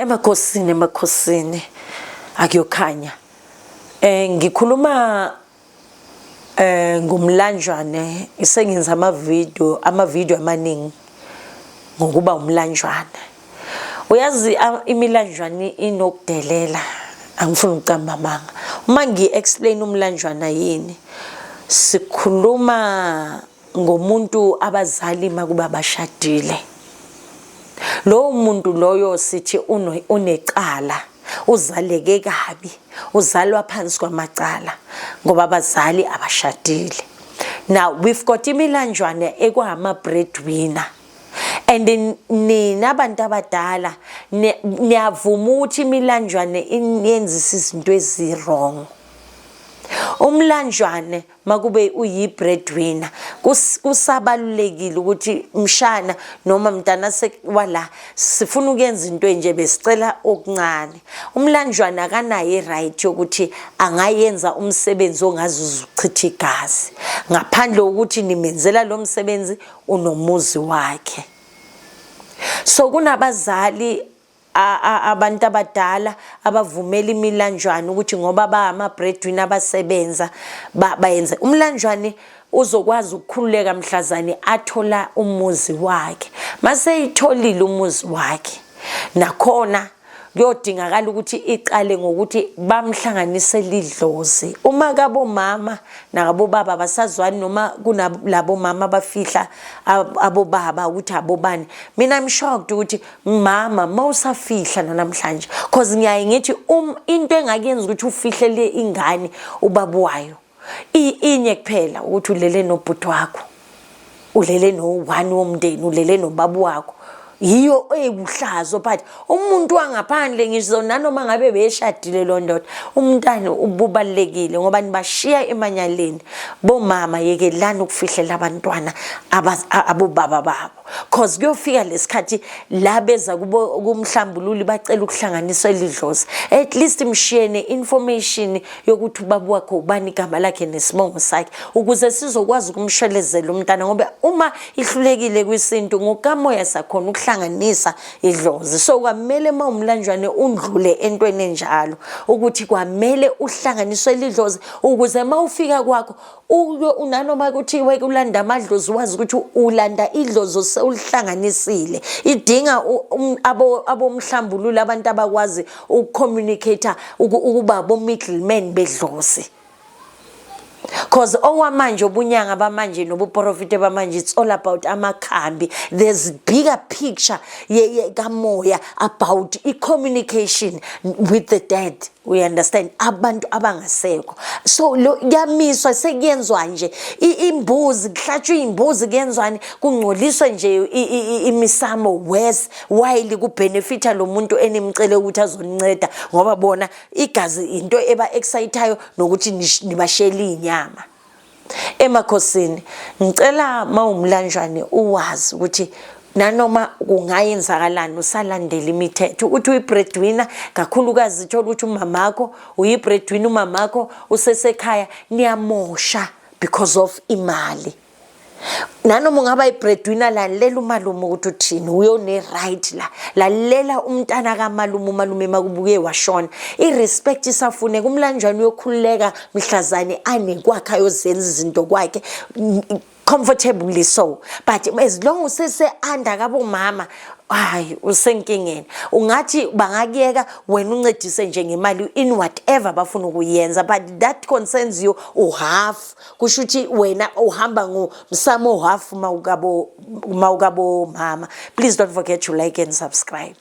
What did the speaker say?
Emakhosini, emakhosini akuyokhanya. Ngikhuluma ngomlanjwane, sengenza ama video amaningi ngokuba umlanjwane. Uyazi, imilanjwane inokudelela, angifuni ukucamba amanga. Uma ngi-explain umlanjwana yini, sikhuluma ngomuntu abazali makuba bashadile. Lowo muntu loyo sithi unecala, uzaleke kabi, uzalwa phansi kwamacala ngoba abazali abashadile. Now we've got imilanjwane ekwama breadwinner. And nina abantu abadala niyavuma ukuthi imilanjwane iniyenzisa izinto ezi-wrong. Umlanjwane makube uyi-breadwinner, kusabalulekile ukuthi mshana noma mntana wala sifuna ukuyenza into enje, besicela okuncane. Umlanjwane akanayo i-right yokuthi angayenza umsebenzi ongazuza ukuchitha igazi ngaphandle kokuthi nimenzela lo msebenzi unomuzi wakhe. So kunabazali, abantu abadala abavumela imilanjwane ukuthi ngoba ba ama-breadwinner abasebenza, bayenze umlanjwane uzokwazi ukukhululeka mhlazane athola umuzi wakhe. Maseyitholile umuzi wakhe, nakhona kuyodingakala ukuthi iqale ngokuthi bamhlanganisele idlozi. Uma kabomama nakabobaba basazwani, noma kunalabo mama abafihla abobaba ukuthi abobani, mina I'm shocked ukuthi mama mawusafihla namhlanje, cause ngiyaye ngithi into engakuyenza ukuthi ufihlele ingane ubaba wayo inye kuphela, ukuthi ulele nobhuti wakho, ulele no-one womndeni, ulele nobaba wakho, yiyo ewuhlazo. But umuntu wangaphandle, ngisho nanoma ngabe beshadile lo ndoda, umntana ububalekile ngoba nibashiya emanyaleni. Bomama, yekelani ukufihlela abantwana abobaba babo, cause kuyofika lesikhathi la beza kubo kumhlambululi bacela ukuhlanganiswa idlozi. At least mshiye ne-information yokuthi ubaba wakho ubani igama lakhe nesibongo sakhe, ukuze sizokwazi ukumshelezela umntana, ngoba uma ihlulekile kwisintu, ngokamoya sakhona ukuhlanganisa idlozi. So kwamele uma umlanjwane undlule entweni enjalo, ukuthi kwamele uhlanganiswe lidlozi, ukuze uma ufika kwakho uyo nanoma kuthiwe kulanda amadlozi, wazi ukuthi ulanda idlozi sewulihlanganisile. Idinga abomhlambululo, abantu abakwazi ukucommunicate, ukuba bo-middleman bedlozi, cause okwamanje ubunyanga bamanje nobuprofite bamanje, it's all about amakhambi. There's bigger picture kamoya about i-communication with the dead, we understand, abantu abangasekho. So lo kuyamiswa, sekuyenzwa nje imbuzi, kuhlatshwa imbuzi, kuyenzwani, kungcoliswe nje imisamo worse, while kubenefita lo muntu enimcele ukuthi azoninceda, ngoba bona igazi into eba excitayo nokuthi nibashele inyama. Emakhosini, ngicela mawumlanjwane uwazi ukuthi nanoma kungayenzakalani usalandela imithetho, ukuthi uyi-breadwinner, kakhulukazi thola ukuthi umamakho uyi-breadwinner, umamakho usesekhaya, niyamosha because of imali. Nanoma ungaba i-breadwinner, lalela umalume ukuthi uthini, uyone-right la. Lalela umntana kamalume, umalume makubuye washona, i-respect isafuneka. Umlanjwane uyokhululeka mhlazane anekwakhe, ayozenza izinto kwakhe comfortably. So but as long usese-under kabomama, hayi, usenkingeni. Ungathi bangakuyeka wena uncedise nje ngemali in whatever bafuna ukuyenza, but that concerns you uhalf, kusho ukuthi wena uhamba ngomsamo half mawukabo mama. Please don't forget to like and subscribe.